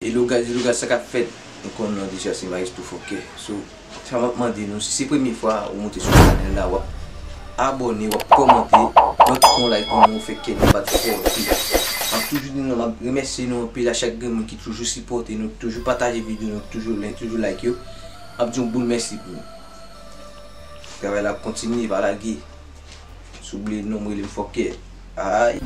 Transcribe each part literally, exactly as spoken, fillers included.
Hello guys, hello guys, sa k ap fèt? Nou konnen deja se Maestro Fòkè. So, sa m ap mande nou, si se premye fwa ou monte sou chanèl la, w ap abòne, w ap kòmante, w ap fè yon like pou mwen, ou fè kè nou bat fò anpil. M ap toujou di nou, m ap remèsye nou anpil a chak grenn moun ki toujou sipòte nou, toujou pataje videyo nou, toujou like, toujou like yo. M ap di yon boul mèsi pou nou. Travay la ap kontinye, pa lage. Si w bliye non m, rele m Fòkè. Ay.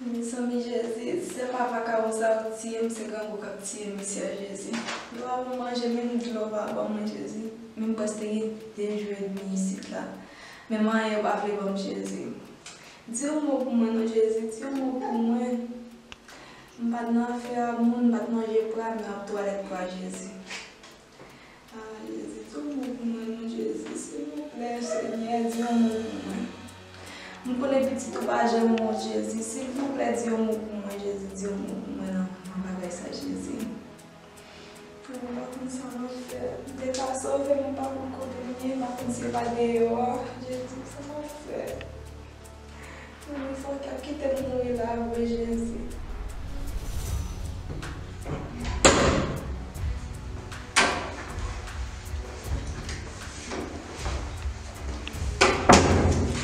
Mezanmi, Jezi, se pa vakabon sa yo k tiye m, se grangou k ap tiye m isi a, Jezi. Yo pa ban m manje, menm dlo yo pa ban mwen, Jezi. Men m prèske gen de jou edmi isit la. Menm anyen yo pa vle ban m, Jezi. Di yon mo pou mwen non, Jezi, di yon mo pou mwen. M pa t nan afè a moun, m pa t manje pra, men m ap twalèt pra, Jezi. Ah, Jezi, di yon mo pou mwen non, Jezi, silvouplè, Senyè, di yon mo pou mwen. M konnen pitit ou pa janm wont, Jezi, silvouplè, di yon mo pou mwen, Jezi, di yon mo pou mwen nan, nan bagay sa, Jezi. Mwen pa konn sa m ap fè. M te ka sove, mwen pa konn kote m ye, m pa konn si se pa deyò a. Jezi, sa m ap fè? Mwen fò k ap kite m mouri la vre, Jezi.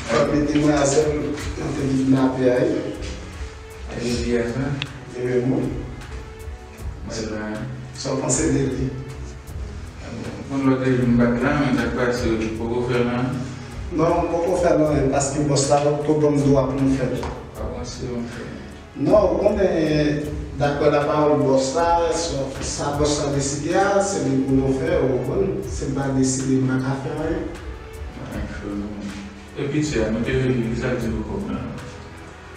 Fò m mete mwen a sèl nan te kidnape a, wi. Jezi a sa? Li menm, wi. Mwen la. Sa w panse de li? Bon, lòt jou m pa t la, men sa k pase, ou poko fè l anyen? Non, m poko fè l anyen, paske bòs la poko ban m dwa pou m fè l. Pa panse yon fè. Non, ou konnen, daprè lapawòl bòs la, sa, sa bòs la deside a, se li pou nou fè, ou konprann? Si l pa deside, m pa ka fè anyen. Anyen fè non. E piti a, nou te vini, ki sa l di pou kòb la?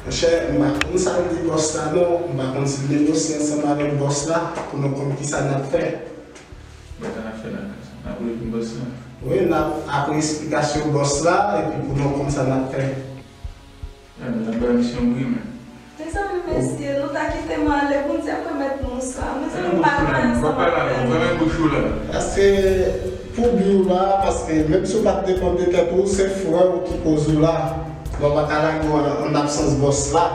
Monchè, m pa konn sa l di bòs la non, m pa konn si l negosye ansanm avèk bòs la pou nou konn kisa n ap fè. Gade afè la, n ap revin bòs la. Wi, n ap, apre esplikasyon bòs la, epi pou nou konn sa n ap fè. Gade, n ap bay misye yon grimè. Mezanmi, mesye, nou ta kite m ale, Bondye ap remèt nou sa. Mezanmi, m pa ka ansanm avè nou. Pa pale avè m, fèmen bouch ou la. Paske, pou bi w la, paske menm si w pa t depann de tèt ou, se frè w ki koz ou la. Bon, w pa ka lage w an, an absans bòs la.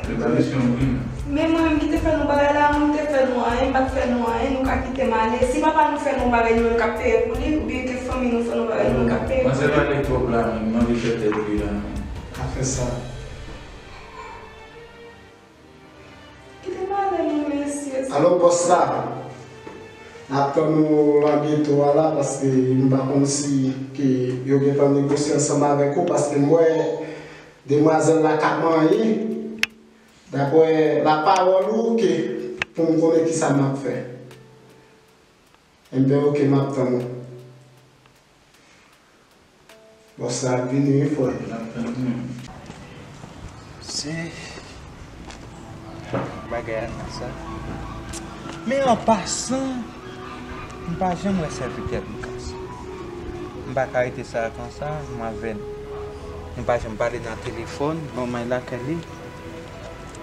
Li pa mesye yon grimè. Men mwen menm ki te fè nou bagay la, mwen te fè nou anyen, m pa t fè nou anyen, nou ka kite m ale. Si papa nou fè nou bagay, nou menm k ap peye pou li, oubyen ke fanmi nou fè nou bagay, nou menm k ap peye pou li. Manzè pale twòp la, men m anvi fè tèt li la, men. Pa fè sa. Kite m ale non, mesye. Alò, bòs la, n ap tann ou nan geto a la, paske m pa konn si ke yo gentan negosye ansanm avèk ou, paske m wè demwazèl la ka manyen, daprè lapawòl ou, ke pou m konnen kisa m ap fè. Enben, oke, m ap tann ou. Bòs la ap vini wi frè. Se bagay a konsa. Men an pasan, m pa janm wè sèvitè Lucas. M pa ka rete sa konsa, m avè l. Nou pa janm pale nan telefòn, bon, mwen lakay li.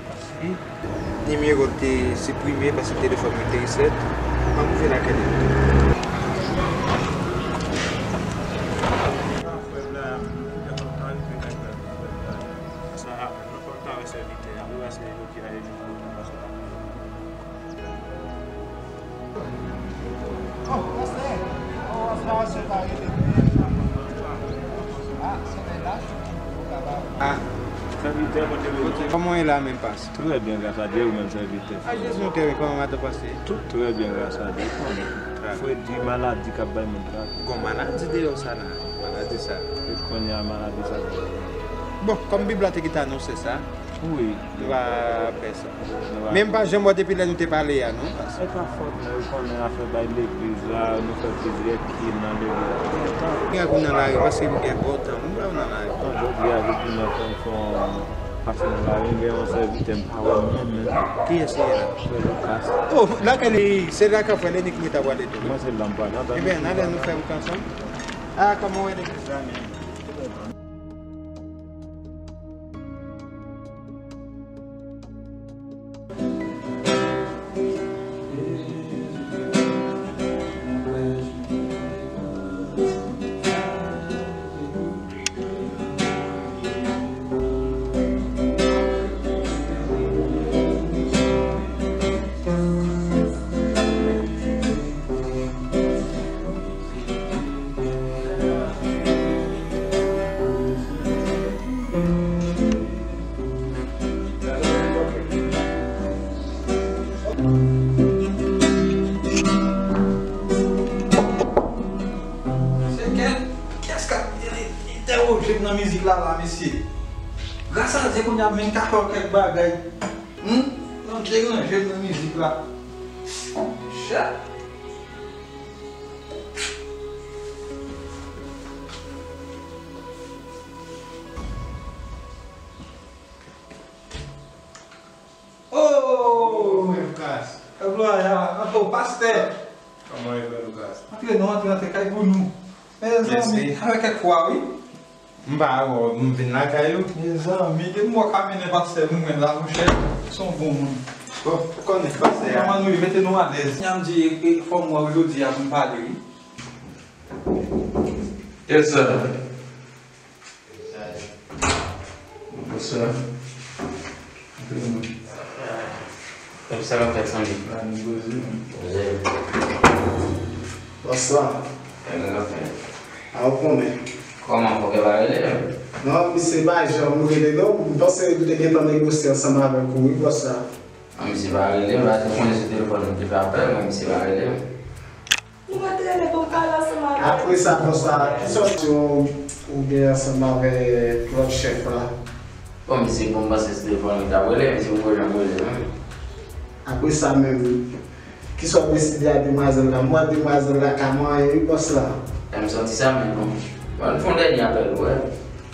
Paske nimewo l te siprime, paske telefòn mwen te reset. Mwen rive lakay li. Ah, sèvitè, kote w ye? Kòman w ye la menm, pas? Trè byen, gras a Dye, ou menm, sèvitè? A Jezi, nou te kòman maten pase? Tout trè byen, gras a Dye, ou konnen. Fredi, maladi k ap bay moun trak. Gon maladi deyò sa la, maladi sa. E kounye a, maladi sa. Bon, kòm Bib la te gentan anonse sa, wi, nou pa pè sa. Men m pa janm wè depi lè nou te pale a, non. E pa fòt mwen, ou konnen afè bay legliz la, nou fè plizyè krim nan legliz la. Gen pou nan lari, paske m gen bon tan, m pa nan lari. Bon, jodi a, jodi maten, m fè yon pase nan lari, m gen yon sèvitè, m pa wè menm, menm. Kiyès li ye la? Frè Lucas. Oh, lakay li, se lakay frè Lenny ki mwen ta pwale tou. Mwen se la m pwale. Ebyen, n ale nou fè wout ansanm. Ah, kòman w wè legliz la menm? Mesye, kiyès k ap entèwoje m nan mizik la, la, mesye? Gras a Dye, kounye a, m menm ka fè kèk bagay. Humm, nan deranje m nan mizik la. Chè. Oh! Frè Lucas. Frè Gloria, oh, pastè. Kòman w ye, frè Lucas? Antre non, antre, antre, kay pou nou. Mezanmi, avèk kèk fwa, wi. M pa wè w, m vin lakay ou. Mezanmi, depi m wè w ka mennen pastè nou mwen la, monchè, se yon bon moun. Bon, ou konnen pastè a. Kòman nou ye? Mete nou alèz. Kounya m di, e, e, fò m wè w jodi a pou n pale, wi. Yes, sir. Bonswa. Antre non. Sa k ap fèt, zanmi? La, nou poze. Poze. Bonswa. Sa k ap fèt? A, ou konnen. Kòman, fòkè pa rele? Non, misye pa janm rele, non. M panse li te gentan negosye ansanm avèk ou, wi, bòs la. Non, misye pa rele, m pa te konnen sou telefòn li te fè apèl, men misye pa rele. Ou mèt rele pou m pale ansanm avè l. Apre sa, bòs la, ki sòti w, ou gen ansanm avè lòt chèf la? Bon, misye, bon, m panse se telefòn li t ap rele, misye poko janm rele, non. Apre sa menm, ki sa w deside a demwazèl la? M wè demwazèl la ka manyen, wi, bòs la. E m santi sa, men bon. Bon, n fè yon dènye apèl, wi.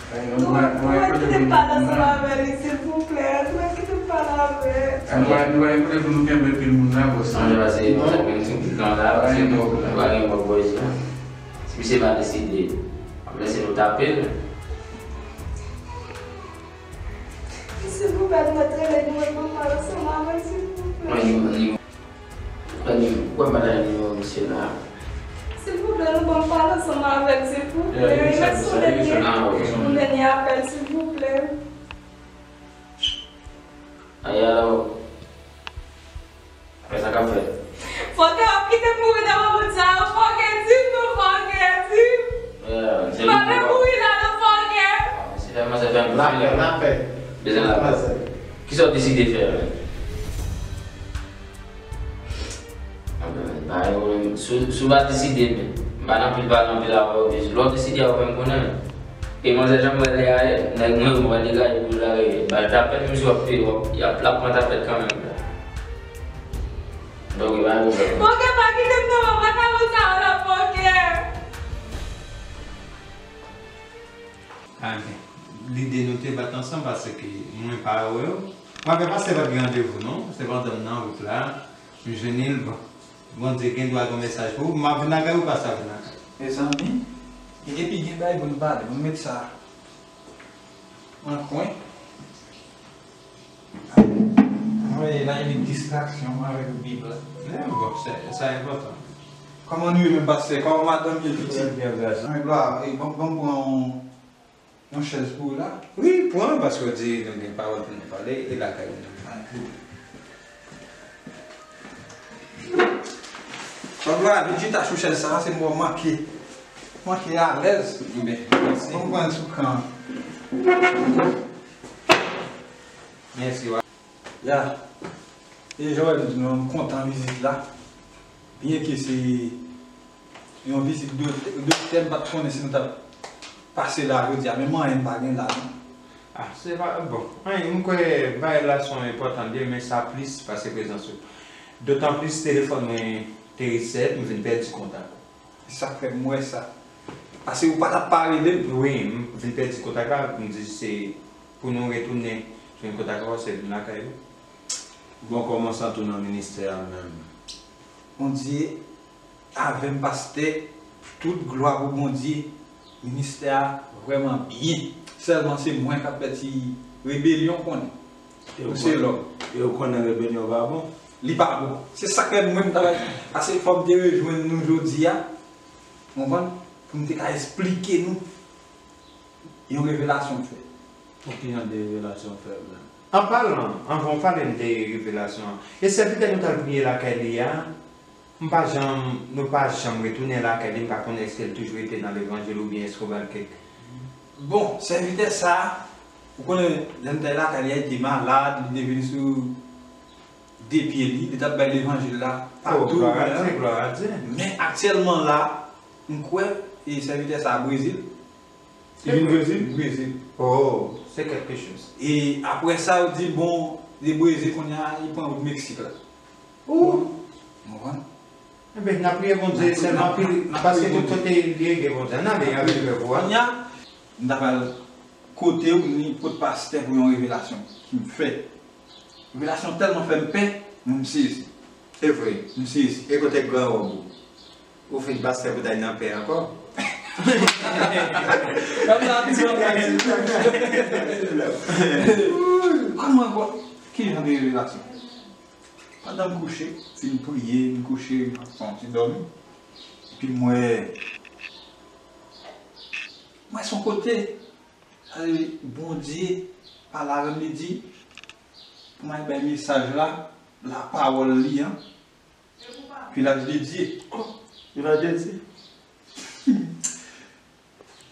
Mwen, mwen, mwen, kite m pale ansanm avè li, silvouplè. Mwen, kite m pale avè l. Mwen, mwen, kote pou nou kenbe pil moun nan, bòs? Mwen, se paske mwen, mwen, sou pil tan la, paske nou, nou pa gen bon bòz la. Si misye pa deside, apre se nou tape l. Silvouplè, nou mèt rele, nou mèt pale ansanm avè l, silvouplè. Mwen, mwen, Ou kwè m pa ta gen nimewo misye la? Silvouplè, nou ban m pale ansanm avè l, silvouplè. Li mèt sonde byen. Pou dènye apèl, silvouplè. Ay, alò. Fè sa k ap fèt. Fòkè ap kite m mouri nan moman sa yo. Fòkè, di m non, fòkè, di m. Pa vle mouri la non, fòkè. Mesye, fè manzè fè m konfyans. Lapè, lapè. Bezwen lapè. Kisa w deside fè, menm? Si w pa deside, men, m pa nan anpil pale anpil avè w, men lè w deside a, w fè m konnen. E manzè, jan m wè lè a ye, nèg mwen yo, mwen degaje pou l ale, ba l tapèt, menm si w ap peye, w ap, y ap, l ap pran tapèt kanmenm. Donk, pa gen pwoblèm. Fòkè, pa kite m non, mwen pa ka konsa, la, fòkè. A, men, lide nou te bat ansanm, paske mwen pa wè w. Mwen avè pastè pa t gen randevou, non. Se pandan m nan wout la, m jwenn li, bon. Bondye gen dwa gen mesaj pou ou. M ap vin lakay ou, pastè ap vin lakay ou. Mezanmi, e epi gen bagay pou n pale, pou n met sa an kwen. Mwen la, gen distraksyon avèk Bib la. Men bon, sa, sa enpòtan. Kòman nou ye menm, pastè? Kòman madanm ye, pitit? Byen, byen, byen. Anmè glwa, e, ban, ban m pran yon, yon chèz pou ou la. Wi, pran, paske w di nou gen pawòl pou nou pale, e lakay ou menm. Ban m glwa, vin chita sou chèz sa, se mwen manke, manke alèz. Byen, mèsi. Ban m pran l sou kan. Mèsi, wa. Ya. E jan w wè m di nou, m kontan vizit la. Byenke se yon vizit doktè, doktè m pa t konnen si nou t ap pase la jodi a, men manyen m pa gen la non. Ah, se pa, bon, anyen, m kwè bagay la se yon enpòtan byen, men sa plis pase prezans ou. Dotanplis telefòn mwen te resèt, m vin pèdi kontak ou. E sa k fè m wè sa. Paske ou pa t ap pa rele m. Wi, m vin pèdi kontak la, m di se pou nou retounen jwenn kontak la, se vin lakay ou. Bon, kòman sa tou nan ministè a menm? Bondye avè m, pastè, tout glwa pou Bondye. Ministè a vrèman byen. Sèlman se mwen k ap fè ti rebelyon konnen. Ou se lòm. E ou konnen rebelyon pa bon? Li pa bon. Se sa k fè mwen m travay. Paske fò m te rejwenn nou jodi a. Konprann? Pou m te ka esplike nou yon revelasyon m fè. Bon, ki jan de revelasyon w fè menm? An palan, anvan w pale m de revelasyon an, e sèvitè nou t al priye lakay li a, m pa janm, nou pa janm retounen lakay li, m pa konnen èske l toujou rete nan levanjil oubyen èske w ba l kèk. Bon, sèvitè sa a, ou konnen, lè m t al lakay li a, li te malad, li te vin sou de pye li, li t ap bay levanjil la patou. Oh, glwa a Dye, glwa a Dye. Men aktyèlman la, m kwè, e sèvitè sa a Brezil. Li vin Brezil? Brezil. Oh, se kèlke choz. E apre sa, yo di, bon, li Brezil, kounye a, li pran wout Meksik la. Ou konprann? Enben, n ap priye Bondye sèlman, paske tout kote li ye, gen Bondye. N ale avèk rèv ou a. Kounye a, m ta pral kote w, ni kot pastè pou yon revelasyon ki m fè. Revelasyon tèlman fè m pè, mwen m sezi. Se vre. M sezi. E kote gran wòb ou? Ou fin pastè pou t al nan pè ankò? Kòman ankò? Ki jan de revelasyon? Pandan m kouche, fin priye, m kouche, m ap fè yon ti dòmi. Epi m wè, m wè se yon kote, sa vle di Bondye pale avè m, li di, pou m al bay mesaj la, lapawòl li an, Vilaj de Dye. Oh, Vilaj de Dye.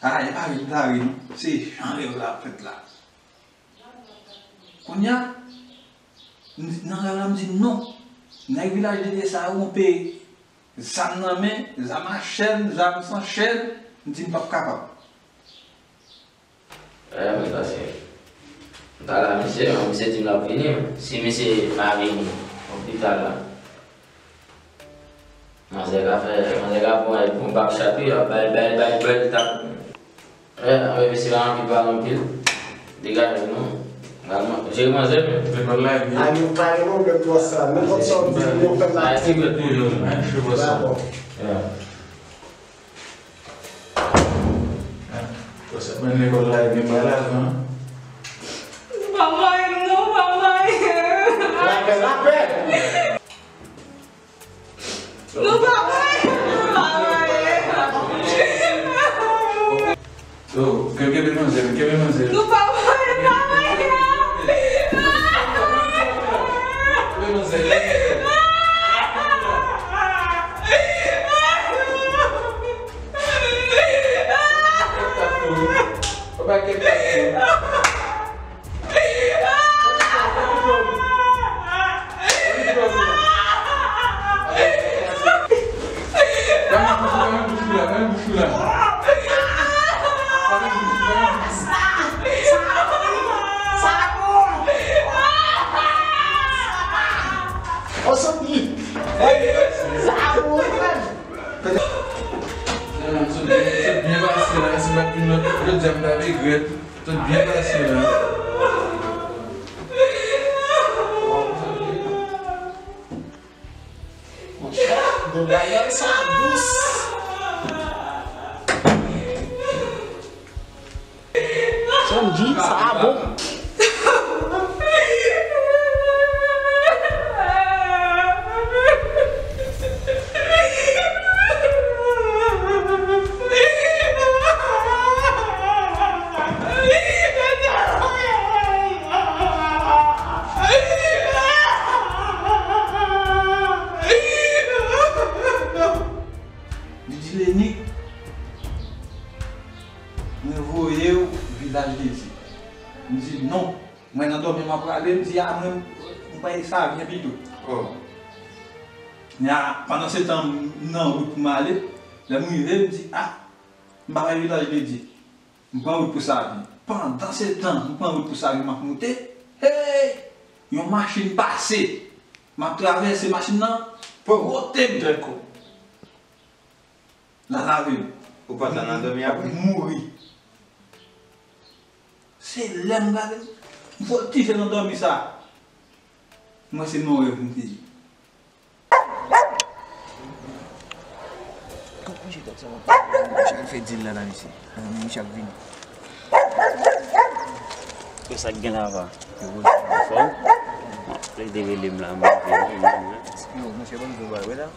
Ah, e pa ri m ta ri non. Se jan rèv la ap fèt la. Kounye a, m di, nan rèv la, m di non. Nèg Vilaj de Dye sa yo, yon pe zam nan men, zam a chèn, zam san chèn, m di m p ap kapab. Eh, men paske m t al a misye, men misye di m l ap vini. Si misye pa vini, lopital la. Manzè ka fè, manzè ka pran yon bak chat, wi, ap bay, bay, bay, bay, tap. Eh, anben, mesye pa anpil, pale anpil. Degaje nou. Jere manzè. Lekòl la, epi. Ay, nou pa gen pwoblèm twò sa. Nenpòt sa w di, nou fè l la. Ay, ti bèt pou yo, men. Dakò. Yeah. Kòsèt menm lekòl la, gen bagay ladan. Nou pa marye m non, pa marye m. Lapè, lapè. Nou pa marye m, pa marye m. Yo, kenbe manzè, kenbe manzè. Nou pa marye m, pa marye m. Kenbe manzè. Sa bon, frè m. Sot byen, sot byen pase la, si m pa t vin lòt. Jodi a m ta regrèt, tout byen pase la. Monchè, de bagay sa dous. Sandy, sa bon. Li di, Lenik, mwen voye w Vilaj de Dye. M di, non. Mwen nan dòmi m ap prale, m di, a, mwen, m prale Savyen pito. Oh. Nya, pandan se tan, m nan wout pou m ale, lè m rive, m di, a, m pa wè Vilaj de Dye. M pran wout pou Savyen. Pandan se tan, m pran wout pou Savyen, m ap moute. Hey! Yon machin pase. M ap travèse, machin nan pote m tèt kou. L al lave m. Ou panse nan dòmi apre? M mouri. Se lè m gade, m vòltije nan dòmi sa. M wè se menm rèv m te ye. Misye tèt sa, misye al fè dil la nan misye. Misye ap vini. E sa k gen la va? Yo poze anfòm. Bon, lè l te rele m la, m vini, m vini. Yo, monchè, ban m di w bagay, wè la.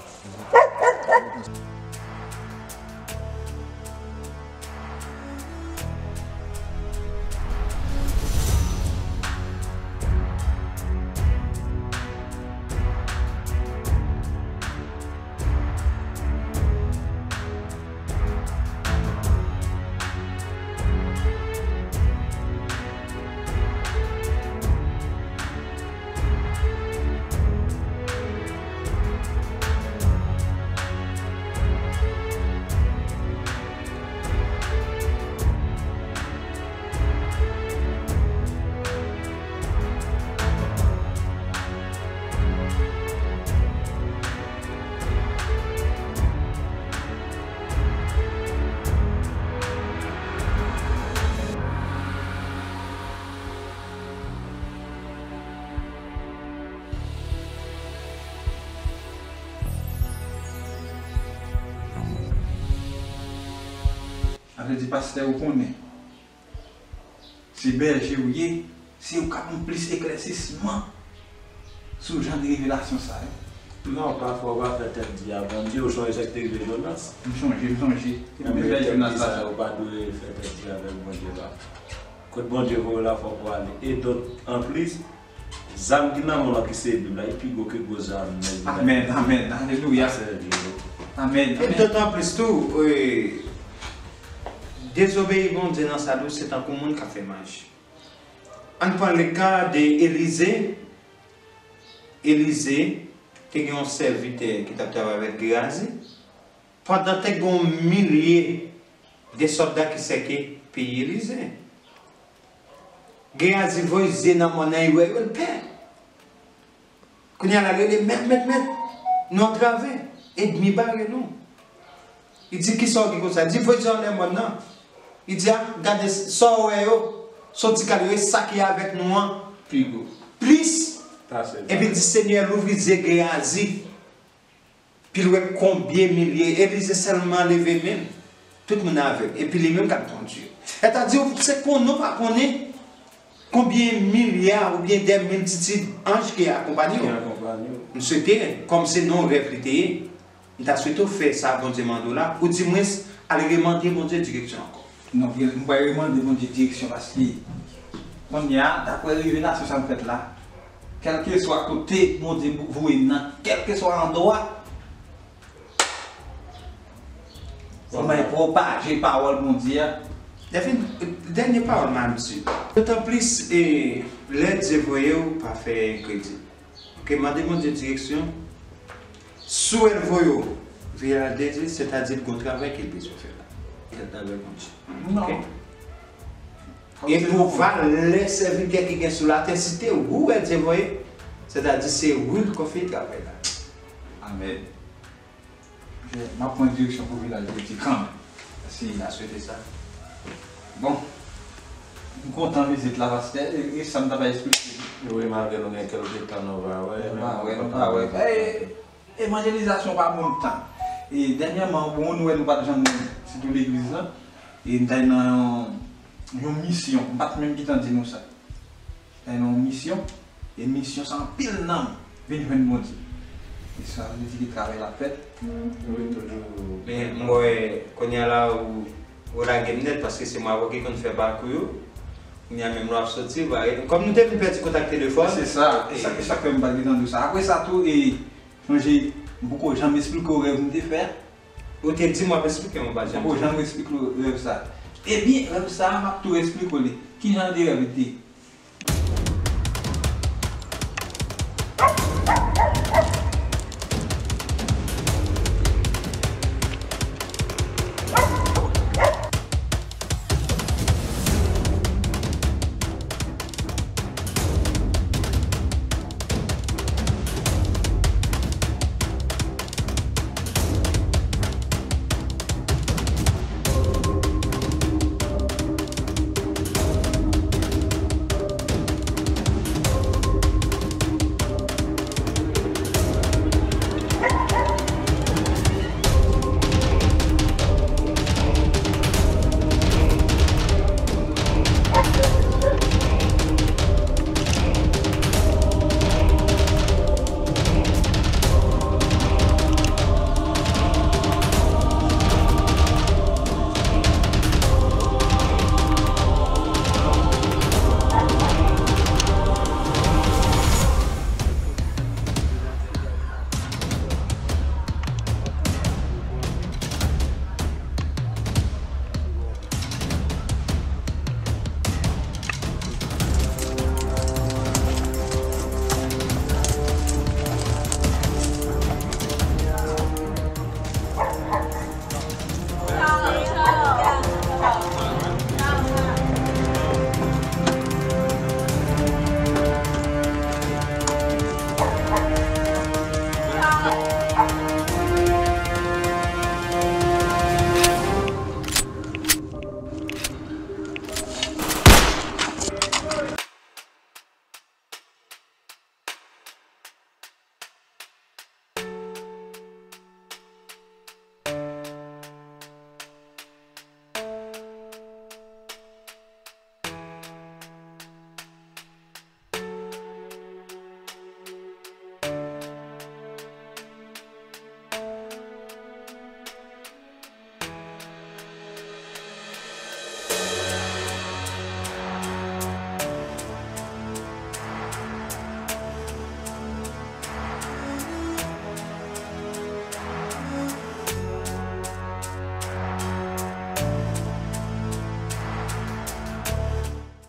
Sa vle di, pastè, ou konnen, se bèje ou ye, se ou k ap ban m plis eklèsisman sou jan de revelasyon sa yo. Non, pafwa ou pa fè tèt di a Bondye, ou sonje sa k te rive Jonas? M sonje, m sonje. Ki te fè Jonas la sa? Ou pa dwe fè tèt di avèk Bondye, papa. Kot Bondye voye w la, fòk ou ale. E dòt, anplis, zam ki nan men w lan, ki se Bib la, li pi gwo ke gwo zam nan Bib la. Amèn, amèn, alelouya. Amèn, amèn. E dòtanplis tou, e, dezobeyi Bondye nan sa dous, se tankou moun k ap fè maj. Ann pran le ka de Elize. Elize te gen yon sèvitè ki t ap travay avèk Geyazi. Pandan te gen yon milye de sòlda ki sèke peyi Elize. Geyazi voye zye nan mòn nan, li wè yo, l pè. Kounye a la, l rele, "Mèt, mèt, mèt, nou antrave, ènmi bare nou." Li di, "Kisa w gen konsa?" Li di, "Voye zye anlè mòn nan." Li di, "A, gade sa w wè yo, se yon ti kal yo, e sa ki avèk nou an pi gwo. Plis." Epi l di, "Senyè, louvri zye Geyazi." Epi l wè konbyen milye, Elize sèlman leve men l. Tout moun avèg. Epi li menm k ap kondui. Sètadi, se konnen ou pa konnen konbyen milya oubyen dè miltitid anj ki akonpanye w. Ki akonpanye w. M swete, kòm se nan yon rèv li te ye, m ta swete w fè sa Bondye mande w la, oudimwens al remande Bondye direksyon ankò. Non, m pral remande Bondye direksyon, paske kounye a, daprè revelasyon sa m fèt la, kèlkeswa kote Bondye voye m nan, kèlkeswa andwa, fò m al pwopaje pawòl Bondye a. Dènye pawòl m a, mesye. Dotan plis, e, lè Dye voye w, pa fè enkredi. Oke, mande Bondye direksyon. Si w wè l voye w, veye al de Dye, sètadi l gen yon travay ke l bezwen fè la. Tèt avèk Bondye. Non. Oke? E pou valè sèvitè ki gen sou latè, si te ou wè Dye voye, sètadi se ou l konfye travay la. Amèn. M ap pran direksyon pou Vilaj de Dye kanmenm. Si n a swete sa. Bon, m kontan vizit la, pastè. E, e sa m ta pral esplike. Wi, malgre nou gen kèlke tan nou pa wè. Nou pa wè, nou pa wè. E, evanjelizasyon pa bon tan. E dènyèman, bon, nou wè nou pa t janm, sitou legliz la. E m t al nan yon, yon misyon. M pa t menm gentan di nou sa. M t al nan yon misyon. E misyon sa anpil nanm vin jwenn Bondye. E sa vle di ki travay l ap fèt. Wi, toujou. Men mwen wè kounye a la ou ou lage m nèt paske se mwen avè w ki konn fè pakou yo. Kounye a menm lè w ap soti, w pa gen. Kòm nou te vin pèdi kontak telefòn. Se sa, e sa, e sa k fè m pa t gentan di w sa. Apre sa tou, e, sonje, m poko janm esplike w rèv m te fè a. Ou te di m w ap esplike m, ou pa t M janm poko di. Janm esplike w rèv sa. Ebyen, rèv sa, m ap tou esplike w li. Ki jan de rèv li te ye?